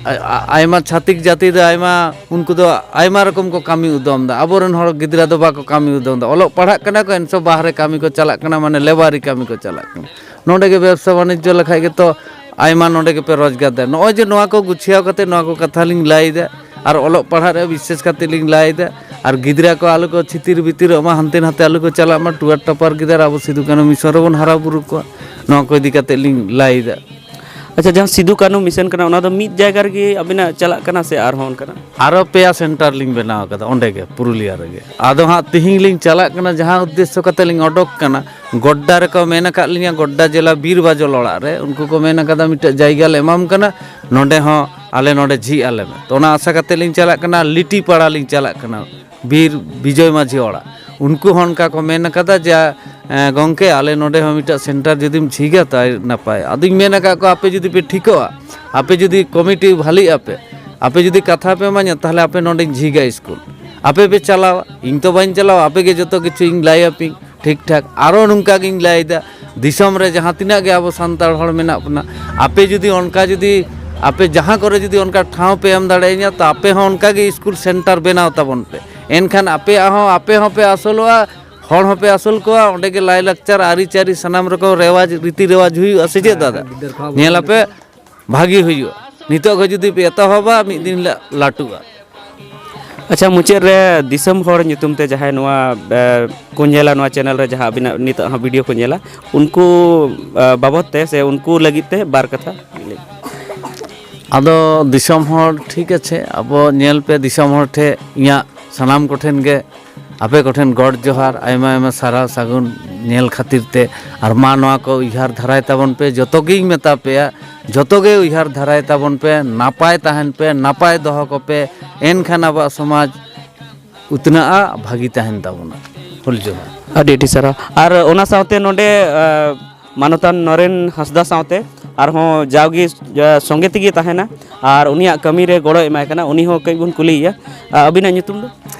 ᱟ-, ᱟ-, ᱟᱭᱢᱟ ᱪᱷᱟᱹᱛᱤᱠ ᱡᱟᱹᱛᱤ ᱫᱚ ᱟᱭᱢᱟ, ᱩᱱᱠᱩ ᱫᱚ ᱟᱭᱢᱟ ᱨᱚᱠᱚᱢ ᱠᱚ ᱠᱟᱹᱢᱤ ᱩᱫᱚᱢ ᱮᱫᱟ᱾ ᱟᱵᱚᱨᱮᱱ ᱦᱚᱲ ᱜᱤᱫᱽᱨᱟᱹ ᱫᱚ ᱵᱟᱠᱚ ᱠᱟᱹᱢᱤ ᱩᱫᱚᱢ ᱮᱫᱟ, ᱚᱞᱚᱜ ᱯᱟᱲᱦᱟᱜ ᱠᱟᱱᱟ ᱠᱚ, ᱮᱱᱥᱚ ᱵᱟᱦᱨᱮ ᱠᱟᱹᱢᱤ ᱠᱚ ᱪᱟᱞᱟᱜ ᱠᱟᱱᱟ, ᱢᱟᱱᱮ ᱞᱮᱵᱟᱨᱤ ᱠᱟᱹᱢᱤ ᱠᱚ ᱪᱟᱞᱟᱜ ᱠᱟᱱᱟ᱾ ᱱᱚᱰᱮ ᱜᱮ ᱵᱮᱵᱽᱥᱟ ᱵᱟᱱᱤᱡᱽᱡᱚ ᱞᱮᱠᱷᱟᱡ ᱜᱮᱛᱚ ᱟᱭᱢᱟ ᱱᱚᱰᱮ ᱜᱮᱯᱮ ᱨᱳᱡᱽᱜᱟᱨ ᱫᱟ᱾ ᱱᱚᱜᱼᱚᱭ ᱡᱮ ᱱᱚᱣᱟ ᱠᱚ ᱜᱩᱪᱷᱤᱭᱟᱣ ᱠᱟᱛᱮ ᱱᱚᱣᱟ ᱠᱚ ᱠᱟᱛᱷᱟ ᱞᱤᱧ ᱞᱟᱹᱭ ᱮᱫᱟ, ᱟᱨ ᱚᱞᱚᱜ ᱯᱟᱲᱦᱟᱜ ᱨᱮ ᱵᱤᱥᱮᱥ ᱠᱟᱛᱮ ᱞᱤᱧ ᱞᱟᱹᱭ ᱮᱫᱟ, ᱟᱨ ᱜᱤᱫᱽᱨᱟᱹ ᱠᱚ ᱟᱞᱚ ᱠᱚ ᱪᱷᱤᱛᱤᱨ ᱵᱤᱛᱤᱨᱚᱜ ᱢᱟ, ᱦᱟᱱᱛᱮ ᱱᱟᱛᱮ ᱟᱞᱚ ᱠᱚ ᱪᱟᱞᱟᱜ ᱢᱟ, ᱴᱩᱣᱟᱹᱨ ᱴᱟᱯᱟᱨ ᱜᱤᱫᱽᱨᱟᱹ ᱟᱵᱚ ᱥᱤᱫᱩ ᱠᱟᱹᱱᱦᱩ ᱢᱤᱥᱚᱱ ᱨᱮᱵᱚᱱ ᱦᱟᱨᱟ ᱵᱩᱨᱩ ᱠᱚᱣᱟ, ᱱᱚᱣᱟ ᱠᱚ ᱤᱫᱤ ᱠᱟᱛᱮ ᱞᱤᱧ ᱞᱟᱹᱭ ᱮᱫᱟ᱾ ᱟᱪᱪᱷᱟ, ᱡᱟᱦᱟᱸ ᱥᱤᱫᱩ ᱠᱟᱹᱱᱦᱩ ᱢᱤᱥᱚᱱ ᱠᱟᱱᱟ, ᱚᱱᱟ ᱫᱚ ᱢᱤᱫ ᱡᱟᱭᱜᱟ ᱨᱮᱜᱮ ᱟᱵᱤᱱᱟᱜ ᱪᱟᱞᱟᱜ ᱠᱟᱱᱟ ᱥᱮ ᱟᱨᱦᱚᱸ ᱚᱱᱠᱟᱱᱟᱜ? ᱟᱨᱚ ᱯᱮᱭᱟ ᱥᱮᱱᱴᱟᱨ ᱞᱤᱧ ᱵᱮᱱᱟᱣ ᱟᱠᱟᱫᱟ ᱚᱸᱰᱮ ᱜᱮ, ᱯᱩᱨᱩᱞᱤᱭᱟ ᱨᱮᱜᱮ᱾ ᱟᱫᱚ ᱦᱟᱸᱜ ᱛᱤᱦᱤᱧ ᱞᱤᱧ ᱪᱟᱞᱟᱜ ᱠᱟᱱᱟ, ᱡᱟᱦᱟᱸ ᱩᱫᱽᱫᱮᱥᱥᱚ ᱠᱟᱛᱮ ᱞᱤᱧ ᱚᱰᱚᱠ ᱠᱟᱱᱟ, ᱜᱚᱰᱰᱟ ᱨᱮᱠᱚ ᱢᱮᱱ ᱟᱠᱟᱫ ᱞᱤᱧᱟ, ᱜᱚᱰᱰᱟ ᱡᱮᱞᱟ ᱵᱤᱨ ᱵᱟᱡᱚᱞ ᱚᱲᱟᱜ ᱨᱮ ᱩᱱᱠᱩ ᱠᱚ ᱢᱮᱱ ᱟᱠᱟᱫᱟ ᱢᱤᱫᱴᱮᱡ ᱡᱟᱭᱜᱟ ᱞᱮ ᱮᱢᱟᱢ ᱠᱟᱱᱟ, ᱱᱚᱰᱮ ᱦᱚᱸ ᱟᱞᱮ ᱱᱚᱰᱮ ᱡᱷᱤᱡ ᱟᱞᱮ ᱢᱮ᱾ ᱛᱚ ᱚᱱᱟ ᱟᱥᱟ ᱠᱟᱛᱮ ᱞᱤᱧ ᱪᱟᱞᱟᱜ ᱠᱟᱱᱟ, ᱞᱤᱴᱤ ᱯᱟᱲᱟ ᱞᱤᱧ ᱪᱟᱞᱟᱜ ᱠᱟᱱᱟ, ᱵᱤᱨ ᱵᱤᱡᱚᱭ ᱢᱟᱹᱡᱷᱤ ᱚᱲᱟᱜ᱾ ᱩᱱᱠᱩ ᱦᱚᱸ ᱚᱱᱠᱟ ᱠᱚ ᱢᱮᱱ ᱟᱠᱟᱫᱟ ᱡᱮ, "ᱮᱸ, ᱜᱚᱢᱠᱮ, ᱟᱞᱮ ᱱᱚᱰᱮ ᱦᱚᱸ ᱢᱤᱫᱴᱟᱝ ᱥᱮᱱᱴᱟᱨ ᱡᱩᱫᱤᱢ ᱡᱷᱤᱡᱟ ᱛᱟᱭ ᱱᱟᱯᱟᱭ᱾" ᱟᱫᱚᱧ ᱢᱮᱱ ᱟᱠᱟᱫ ᱠᱚᱣᱟ, "ᱟᱯᱮ ᱡᱩᱫᱤ ᱯᱮ ᱴᱷᱤᱠᱚᱜᱼᱟ, ᱟᱯᱮ ᱡᱩᱫᱤ ᱠᱚᱢᱤᱴᱤ ᱵᱷᱟᱹᱞᱤᱜ ᱟᱯᱮ, ᱟᱯᱮ ᱡᱩᱫᱤ ᱠᱟᱛᱷᱟ ᱯᱮ ᱮᱢᱟᱹᱧᱟ, ᱛᱟᱦᱚᱞᱮ ᱟᱯᱮ ᱱᱚᱰᱮᱧ ᱡᱷᱤᱡᱟ ᱥᱠᱩᱞ᱾ ᱟᱯᱮ ᱯᱮ ᱪᱟᱞᱟᱣᱟ, ᱤᱧ ᱛᱚ ᱵᱟᱹᱧ ᱪᱟᱞᱟᱣᱟ, ᱟᱯᱮ ᱜᱮ ᱡᱚᱛᱚ ᱠᱤᱪᱷᱩ ᱤᱧ ᱞᱟᱹᱭ ᱟᱯᱮᱭᱟᱹᱧ ᱴᱷᱤᱠ ᱴᱷᱟᱠ᱾ ᱟᱨᱚ ᱱᱚᱝᱠᱟ ᱜᱤᱧ ᱞᱟᱹᱭᱫᱟ, ᱫᱤᱥᱚᱢ ᱨᱮ ᱡᱟᱦᱟᱸ ᱛᱤᱱᱟᱹᱜ ᱜᱮ ᱟᱵᱚ ᱥᱟᱱᱛᱟᱲ ᱦᱚᱲ ᱢᱮᱱᱟᱜ ᱵᱚᱱᱟ, ᱟᱯᱮ ᱡᱩᱫᱤ ᱚᱱᱠᱟ ᱡᱩᱫᱤ ᱟᱯᱮ ᱡᱟᱦᱟᱸ ᱠᱚᱨᱮ ᱡᱩᱫᱤ ᱚᱱᱠᱟ ᱴᱷᱟᱶ ᱯᱮ ᱮᱢ ᱫᱟᱲᱮᱭᱟᱹᱧᱟ, ᱛᱚ ᱟᱯᱮ ᱦᱚᱸ ᱚᱱᱠᱟ ᱜᱮ ᱥᱠᱩᱞ ᱥᱮᱱᱴᱟᱨ ᱵᱮᱱᱟᱣ ᱛᱟᱵᱚᱱ ᱯᱮ᱾ ᱮᱱᱠᱷᱟᱱ ᱟᱯᱮᱭᱟᱜ ᱦᱚᱸ, ᱟᱯᱮ ᱦᱚᱸᱯᱮ ᱟᱥᱚᱞᱚᱜᱼᱟ, ᱦᱚᱲ ᱦᱚᱸᱯᱮ ᱟᱥᱚᱞ ᱠᱚᱣᱟ, ᱚᱸᱰᱮ ᱜᱮ ᱞᱟᱭᱼᱞᱟᱠᱪᱟᱨ, ᱟᱹᱨᱤᱪᱟᱹᱞᱤ, ᱥᱟᱱᱟᱢ ᱨᱚᱠᱚᱢ ᱨᱮᱣᱟᱡᱽ, ᱨᱤᱛᱤ ᱨᱮᱣᱟᱡᱽ ᱦᱩᱭᱩᱜᱼᱟ, ᱥᱮ ᱪᱮᱫ ᱫᱟᱫᱟ? ᱜᱤᱫᱟᱹᱨ ᱠᱚᱦᱚᱸ ᱧᱮᱞ ᱟᱯᱮ, ᱵᱷᱟᱹᱜᱤ ᱦᱩᱭᱩᱜᱼᱟ᱾ ᱱᱤᱛᱚᱜ ᱠᱷᱚᱱ ᱡᱩᱫᱤ ᱯᱮ ᱮᱛᱚᱦᱚᱵᱟ, ᱢᱤᱫ ᱫᱤᱱ ᱦᱤᱞᱳᱜ ᱞᱟᱹᱴᱩᱜᱼᱟ᱾ ᱟᱪᱪᱷᱟ, ᱢᱩᱪᱟᱹᱫ ᱨᱮ ᱫᱤᱥᱚᱢ ᱦᱚᱲ ᱧᱩᱛᱩᱢ ᱛᱮ ᱡᱟᱦᱟᱸᱭ ᱱᱚᱣᱟ, ᱮ, ᱠᱚ ᱧᱮᱞᱟ ᱱᱚᱣᱟ ᱪᱮᱱᱮᱞ ᱨᱮ, ᱡᱟᱦᱟᱸ ᱟᱹᱵᱤᱱᱟᱜ ᱱᱤᱛᱚᱜ ᱦᱚᱸ ᱵᱷᱤᱰᱤᱭᱳ ᱠᱚ ᱧᱮᱞᱟ, ᱩᱱᱠᱩ, ᱮ, ᱵᱟᱵᱚᱫ ᱛᱮ ᱥᱮ ᱩᱱᱠᱩ ᱞᱟᱹᱜᱤᱫ ᱛᱮ ᱵᱟᱨ ᱠᱟᱛᱷᱟ ᱞᱟᱹᱭ᱾ ᱟᱫᱚ ᱫᱤᱥᱚᱢ ᱦᱚᱲ, ᱴᱷᱤᱠ ᱟᱪᱷᱮ, ᱟᱵᱚ ᱧᱮᱞ ᱯᱮ, ᱫᱤᱥᱚᱢ ᱦᱚᱲ ᱴᱷᱮᱱ ᱤᱧᱟᱹᱜ ᱥᱟᱱᱟᱢ ᱠᱚᱴᱷᱮᱱ ᱜᱮ, ᱟᱯᱮ ᱠᱚᱴᱷᱮᱱ ᱜᱚᱰ ᱡᱚᱦᱟᱨ, ᱟᱭᱢᱟ ᱟᱭᱢᱟ ᱥᱟᱨᱦᱟᱣ ᱥᱟᱹᱜᱩᱱ ᱧᱮᱞ ᱠᱷᱟᱹᱛᱤᱨ ᱛᱮ᱾ ᱟᱨ ᱢᱟ ᱱᱚᱣᱟ ᱠᱚ ᱩᱭᱦᱟᱹᱨ ᱫᱷᱟᱨᱟᱭ ᱛᱟᱵᱚᱱ ᱯᱮ, ᱡᱚᱛᱚ ᱜᱮᱧ ᱢᱮᱛᱟ ᱯᱮᱭᱟ, ᱡᱚᱛᱚ ᱜᱮ ᱩᱭᱦᱟᱹᱨ ᱫᱷᱟᱨᱟᱭ ᱛᱟᱵᱚᱱ ᱯᱮ, ᱱᱟᱯᱟᱭ ᱛᱟᱦᱮᱱ ᱯᱮ, ᱱᱟᱯᱟᱭ ᱫᱚᱦᱚ ᱠᱚᱯᱮ, ᱮᱱᱠᱷᱟᱱ ᱟᱵᱚᱣᱟᱜ ᱥᱚᱢᱟᱡᱽ ᱩᱛᱱᱟᱹᱜᱼᱟ, ᱵᱷᱟᱹᱜᱤ ᱛᱟᱦᱮᱱ ᱛᱟᱵᱚᱱᱟ᱾ ᱦᱩᱞ ᱡᱚᱦᱟᱨ᱾ ᱟᱹᱰᱤ ᱟᱹᱰᱤ ᱥᱟᱨᱦᱟᱣ᱾ ᱟᱨ ᱚᱱᱟ ᱥᱟᱶᱛᱮ ᱱᱚᱰᱮ, ᱟ, ᱢᱟᱱᱚᱛᱟᱱ ᱱᱚᱨᱮᱱ ᱦᱟᱸᱥᱫᱟ ᱥᱟᱶᱛᱮ ᱟᱨᱦᱚᱸ ᱡᱟᱣᱜᱮ, ᱟ, ᱥᱚᱸᱜᱮ ᱛᱮᱜᱮ ᱛᱟᱦᱮᱱᱟ ᱟᱨ ᱩᱱᱤᱭᱟᱜ ᱠᱟᱹᱢᱤ ᱨᱮ ᱜᱚᱲᱚᱭ ᱮᱢᱟᱭ ᱠᱟᱱᱟ, ᱩᱱᱤ ᱦᱚᱸ ᱠᱟᱹᱡ ᱵᱚᱱ ᱠᱩᱞᱤᱭᱮᱭᱟ᱾ ᱟ, ᱟᱹᱵᱤᱱᱟᱜ ᱧᱩᱛᱩᱢ ᱫᱚ?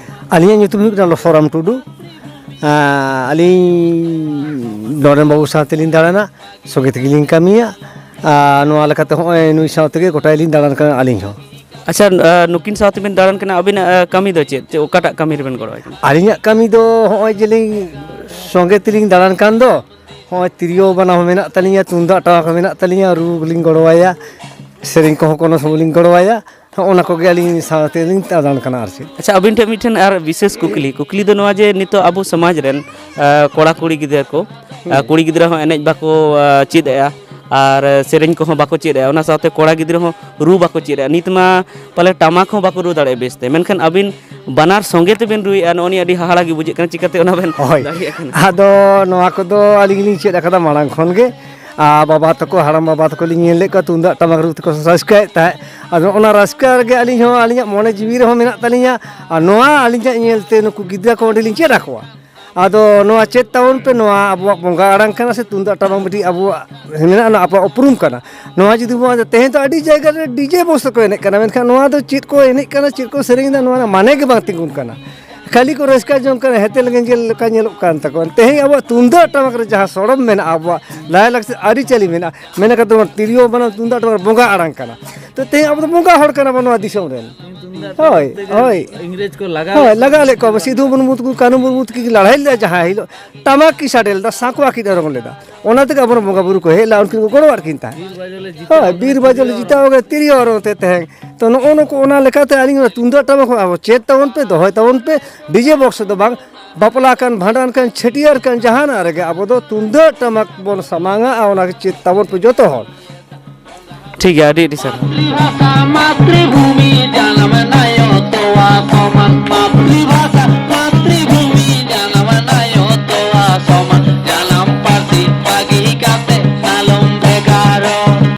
ᱟᱹᱞᱤᱧᱟᱜ ᱧᱩᱛᱩᱢ ᱦᱩᱭᱩᱜ ᱠᱟᱱᱟ ᱞᱚᱥᱚᱨᱟᱢ ᱴᱩᱰᱩ᱾ ᱟ, ᱟᱹᱞᱤᱧ ᱱᱚᱨᱮᱱ ᱵᱟᱹᱵᱩ ᱥᱟᱶ ᱛᱮᱞᱤᱧ ᱫᱟᱬᱟᱱᱟ, ᱥᱚᱸᱜᱮ ᱛᱮᱜᱮᱞᱤᱧ ᱠᱟᱹᱢᱤᱭᱟ᱾ ᱟᱨ ᱱᱚᱣᱟ ᱞᱮᱠᱟᱛᱮ ᱦᱚᱸᱜᱼᱚᱭ ᱱᱩᱭ ᱥᱟᱶ ᱛᱮᱜᱮ ᱜᱚᱴᱟ ᱞᱤᱧ ᱫᱟᱬᱟᱱ ᱠᱟᱱᱟ ᱟᱹᱞᱤᱧ ᱦᱚᱸ᱾ ᱟᱪᱪᱷᱟ, ᱟ, ᱱᱩᱠᱤᱱ ᱥᱟᱶ ᱛᱮᱵᱤᱱ ᱫᱟᱬᱟᱱ ᱠᱟᱱᱟ, ᱟᱹᱵᱤᱱᱟᱜ, ᱟ, ᱠᱟᱹᱢᱤ ᱫᱚ ᱪᱮᱫ? ᱪᱮᱫ, ᱚᱠᱟᱴᱟᱜ ᱠᱟᱹᱢᱤ ᱨᱮᱵᱮᱱ ᱜᱚᱲᱚ ᱟᱭ ᱠᱟᱱᱟ? ᱟᱹᱞᱤᱧᱟᱜ ᱠᱟᱹᱢᱤ ᱫᱚ ᱦᱚᱸᱜᱼᱚᱭ ᱡᱮᱞᱤᱧ ᱥᱚᱸᱜᱮ ᱛᱮᱞᱤᱧ ᱫᱟᱬᱟᱱ ᱠᱟᱱ ᱫᱚ, ᱦᱚᱸᱜᱼᱚᱭ ᱛᱤᱨᱭᱳ ᱵᱟᱱᱟᱢ ᱦᱚᱸ ᱢᱮᱱᱟᱜ ᱛᱟᱹᱞᱤᱧᱟ, ᱛᱩᱢᱫᱟᱜ ᱴᱟᱢᱟᱠ ᱦᱚᱸ ᱢᱮᱱᱟᱜ ᱛᱟᱹᱞᱤᱧᱟ, ᱨᱩ ᱞᱤᱧ ᱜᱚᱲᱚᱣᱟᱭᱟ, ᱥᱮᱨᱮᱧ ᱠᱚᱦᱚᱸ ᱠᱳᱱᱳ ᱥᱚᱢᱚᱭ ᱞᱤᱧ ᱜᱚᱲᱚᱣᱟᱭᱟ᱾ ᱦᱚᱸᱜᱼᱚ ᱱᱟ ᱠᱚᱜᱮ ᱟᱹᱞᱤᱧ ᱥᱟᱶᱛᱮ ᱞᱤᱧ ᱫᱟᱬᱟᱱ ᱠᱟᱱᱟ ᱟᱨ ᱪᱮᱫ᱾ ᱟᱪᱪᱷᱟ, ᱟᱹᱵᱤᱱ ᱴᱷᱮᱱ ᱢᱤᱫᱴᱷᱮᱱ ᱟᱨ ᱵᱤᱥᱮᱥ ᱠᱩᱠᱞᱤ, ᱠᱩᱠᱞᱤ ᱫᱚ ᱱᱚᱣᱟ ᱡᱮ ᱱᱤᱛᱚᱜ ᱟᱵᱚ ᱥᱚᱢᱟᱡᱽ ᱨᱮᱱ, ᱟ, ᱠᱚᱲᱟ ᱠᱩᱲᱤ ᱜᱤᱫᱽᱨᱟᱹ ᱠᱚ, ᱟ, ᱦᱩᱸ᱾ ᱠᱩᱲᱤ ᱜᱤᱫᱽᱨᱟᱹ ᱦᱚᱸ ᱮᱱᱮᱡ ᱵᱟᱠᱚ, ᱟ, ᱪᱮᱫ ᱮᱜᱼᱟ, ᱟᱨ ᱥᱮᱨᱮᱧ ᱠᱚᱦᱚᱸ ᱵᱟᱠᱚ ᱪᱮᱫ ᱮᱫᱼᱟ, ᱚᱱᱟ ᱥᱟᱶᱛᱮ ᱠᱚᱲᱟ ᱜᱤᱫᱽᱨᱟᱹ ᱦᱚᱸ ᱨᱩ ᱵᱟᱠᱚ ᱪᱮᱫ ᱮᱫᱼᱟ᱾ ᱱᱤᱛ ᱢᱟ ᱯᱟᱞᱮ ᱴᱟᱢᱟᱠ ᱦᱚᱸ ᱵᱟᱠᱚ ᱨᱩ ᱫᱟᱲᱮᱭᱟᱜᱼᱟ ᱵᱮᱥᱛᱮ, ᱢᱮᱱᱠᱷᱟᱱ ᱟᱹᱵᱤᱱ ᱵᱟᱱᱟᱨ ᱥᱚᱸᱜᱮ ᱛᱮᱵᱮᱱ ᱨᱩᱭᱮᱫᱼᱟ, ᱱᱚᱜᱼᱚ ᱱᱤᱭᱟᱹ ᱟᱹᱰᱤ ᱦᱟᱦᱟᱲᱟ ᱜᱮ ᱵᱩᱡᱷᱟᱹᱜ ᱠᱟᱱᱟ᱾ ᱪᱤᱠᱟᱹᱛᱮ ᱚᱱᱟ ᱵᱮᱱ ᱦᱳᱭ᱾ ᱫᱟᱲᱮᱭᱟᱜ ᱠᱟᱱᱟ? ᱟᱫᱚ ᱱᱚᱣᱟ ᱠᱚᱫᱚ ᱟᱹᱞᱤᱧ ᱞᱤᱧ ᱪᱮᱫ ᱟᱠᱟᱫᱟ ᱢᱟᱲᱟᱝ ᱠᱷᱚᱱ ᱜᱮ᱾ ᱟᱨ ᱵᱟᱵᱟ ᱛᱟᱠᱚ, ᱦᱟᱲᱟᱢ ᱵᱟᱵᱟ ᱛᱟᱠᱚ ᱞᱤᱧ ᱧᱮᱞ ᱞᱮᱫ ᱠᱚᱣᱟ ᱛᱩᱢᱫᱟᱜ ᱴᱟᱢᱟᱠ ᱨᱩ ᱛᱮᱠᱚ ᱨᱟᱹᱥᱠᱟᱹᱭᱮᱫ ᱛᱟᱦᱮᱸᱫ᱾ ᱟᱫᱚ ᱚᱱᱟ ᱨᱟᱹᱥᱠᱟᱹ ᱨᱮᱜᱮ ᱟᱹᱞᱤᱧ ᱦᱚᱸ, ᱟᱹᱞᱤᱧᱟᱜ ᱢᱚᱱᱮ ᱡᱤᱣᱤ ᱨᱮᱦᱚᱸ ᱢᱮᱱᱟᱜ ᱛᱟᱹᱞᱤᱧᱟ᱾ ᱟᱨ ᱱᱚᱣᱟ ᱟᱹᱞᱤᱧᱟᱜ ᱧᱮᱞᱛᱮ ᱱᱩᱠᱩ ᱜᱤᱫᱽᱨᱟᱹ ᱠᱚ ᱚᱸᱰᱮ ᱞᱤᱧ ᱪᱮᱫ ᱟᱠᱚᱣᱟ᱾ ᱟᱫᱚ ᱱᱚᱣᱟ ᱪᱮᱫ ᱛᱟᱵᱚᱱ ᱯᱮ, ᱱᱚᱣᱟ ᱟᱵᱚᱣᱟᱜ ᱵᱚᱸᱜᱟ ᱟᱲᱟᱝ ᱠᱟᱱᱟ ᱥᱮ ᱛᱩᱢᱫᱟᱜ ᱴᱟᱢᱟᱠ ᱢᱤᱫᱴᱤᱡ ᱟᱵᱚᱣᱟᱜ ᱢᱮᱱᱟᱜᱼᱟ, ᱚᱱᱟ ᱟᱵᱚᱣᱟᱜ ᱩᱯᱨᱩᱢ ᱠᱟᱱᱟ᱾ ᱱᱚᱣᱟ ᱡᱩᱫᱤ ᱵᱚᱱ, ᱛᱮᱦᱮᱧ ᱫᱚ ᱟᱹᱰᱤ ᱡᱟᱭᱜᱟ ᱨᱮ ᱰᱤᱡᱮ ᱵᱚᱠᱥ ᱛᱮᱠᱚ ᱮᱱᱮᱡ ᱠᱟᱱᱟ, ᱢᱮᱱᱠᱷᱟᱱ ᱱᱚᱣᱟ ᱫᱚ ᱪᱮᱫ ᱠᱚ ᱮᱱᱮᱡ ᱠᱟᱱᱟ, ᱪᱮᱫ ᱠᱚ ᱥᱮᱨᱮᱧ ᱮᱫᱟ, ᱱᱚᱣᱟ ᱨᱮᱱᱟᱜ ᱢᱟᱱᱮ ᱜᱮ ᱵᱟᱝ ᱛᱤᱸᱜᱩᱱ ᱠᱟᱱᱟ᱾ ᱠᱷᱟᱹᱞᱤ ᱠᱚ ᱨᱟᱹᱥᱠᱟᱹ ᱡᱚᱝ ᱠᱟᱱᱟ, ᱦᱮᱛᱮ ᱞᱮᱸᱜᱮᱧ ᱞᱮᱠᱟ ᱧᱮᱞᱚᱜ ᱠᱟᱱ ᱛᱟᱠᱚᱣᱟ᱾ ᱛᱮᱦᱮᱧ ᱟᱵᱚᱣᱟᱜ ᱛᱩᱢᱫᱟᱜ ᱴᱟᱢᱟᱠ ᱨᱮ ᱡᱟᱦᱟᱸ ᱥᱚᱲᱚᱢ ᱢᱮᱱᱟᱜᱼᱟ, ᱟᱵᱚᱣᱟᱜ ᱞᱟᱭᱼᱞᱟᱠᱪᱟᱨ ᱟᱹᱨᱤᱪᱟᱹᱞᱤ ᱢᱮᱱᱟᱜᱼᱟ, ᱢᱮᱱ ᱠᱟᱛᱮ ᱵᱚᱱ ᱛᱤᱨᱭᱳ ᱵᱟᱱᱟᱢ ᱛᱩᱢᱫᱟᱜ ᱴᱟᱢᱟᱠ ᱵᱚᱸᱜᱟ ᱟᱲᱟᱝ ᱠᱟᱱᱟ᱾ ᱛᱚ ᱛᱮᱦᱮᱧ ᱟᱵᱚ ᱫᱚ ᱵᱚᱸᱜᱟ ᱦᱚᱲ ᱠᱟᱱᱟ ᱵᱚᱱ ᱱᱚᱣᱟ ᱫᱤᱥᱚᱢ ᱨᱮᱱ᱾ ᱦᱳᱭ, ᱦᱳᱭ᱾ ᱤᱝᱨᱮᱡᱽ ᱠᱚ ᱞᱟᱜᱟ ᱦᱳᱭ, ᱞᱮᱫ ᱞᱟᱜᱟ ᱞᱮᱫ ᱠᱚᱣᱟ᱾ ᱥᱤᱫᱷᱩ ᱢᱩᱨᱢᱩ ᱛᱟᱠᱚ, ᱠᱟᱹᱱᱦᱩ ᱢᱩᱨᱢᱩ ᱛᱟᱹᱠᱤᱱ ᱞᱟᱹᱲᱦᱟᱹᱭ ᱞᱮᱫᱟ ᱡᱟᱦᱟᱸ ᱦᱤᱞᱳᱜ, ᱴᱟᱢᱟᱠ ᱠᱤᱱ ᱥᱟᱰᱮ ᱞᱮᱫᱟ, ᱥᱟᱸᱠᱣᱟ ᱠᱤᱱ ᱚᱨᱚᱝ ᱞᱮᱫᱟ, ᱚᱱᱟ ᱛᱮᱜᱮ ᱟᱵᱚᱨᱮᱱ ᱵᱚᱸᱜᱟ ᱵᱩᱨᱩ ᱠᱚ ᱦᱮᱡ ᱞᱮᱱᱟ, ᱩᱱᱠᱤᱱ ᱠᱚ ᱜᱚᱲᱚᱣᱟᱫ ᱠᱤᱱ ᱛᱟᱦᱮᱸᱫ᱾ ᱵᱤᱨ ᱵᱟᱡᱟᱨ ᱞᱮ ᱦᱳᱭ, ᱡᱤᱛᱟᱹᱣ ᱵᱤᱨ ᱵᱟᱡᱟᱨ ᱞᱮ ᱡᱤᱛᱟᱹᱣ ᱠᱟᱱᱟ ᱛᱤᱨᱭᱳ ᱚᱨᱚᱝ ᱛᱮ ᱛᱮᱦᱮᱧ᱾ ᱛᱚ ᱱᱚᱜᱼᱚ ᱱᱩᱠᱩ, ᱚᱱᱟ ᱞᱮᱠᱟᱛᱮ ᱟᱹᱞᱤᱧ ᱚᱱᱟ ᱛᱩᱢᱫᱟᱜ ᱴᱟᱢᱟᱠ ᱦᱚᱸ ᱟᱵᱚ ᱪᱮᱫ ᱛᱟᱵᱚᱱ ᱯᱮ, ᱫᱚᱦᱚᱭ ᱛᱟᱵᱚᱱ ᱯᱮ, ᱰᱤᱡᱮ ᱵᱚᱠᱥ ᱫᱚ ᱵᱟᱝ᱾ ᱵᱟᱯᱞᱟ ᱠᱟᱱ, ᱵᱷᱟᱸᱰᱟᱱ ᱠᱟᱱ, ᱪᱷᱟᱹᱴᱭᱟᱹᱨ ᱠᱟᱱ, ᱡᱟᱦᱟᱱᱟᱜ ᱨᱮᱜᱮ ᱟᱵᱚ ᱫᱚ ᱛᱩᱢᱫᱟᱹᱜ ᱴᱟᱢᱟᱠ ᱵᱚᱱ ᱥᱟᱢᱟᱝᱟ ᱟᱨ ᱚᱱᱟ ᱜᱮ ᱪᱮᱫ ᱛᱟᱵᱚᱱ ᱯᱮ ᱡᱚᱛᱚ ᱦᱚᱲ᱾ ᱴᱷᱤᱠ ᱜᱮᱭᱟ, ᱟᱹᱰᱤ ᱟᱹᱰᱤ ᱥᱟᱨᱦᱟᱣ᱾ ᱢᱟᱛᱨᱤᱵᱷᱟᱥᱟ, ᱢᱟᱛᱨᱤᱵᱷᱩᱢᱤ, ᱡᱟᱱᱟᱢ ᱱᱟᱭᱚ ᱛᱚᱣᱟ ᱥᱚᱢᱟᱱ᱾ ᱢᱟᱛᱨᱤᱵᱷᱟᱥᱟ,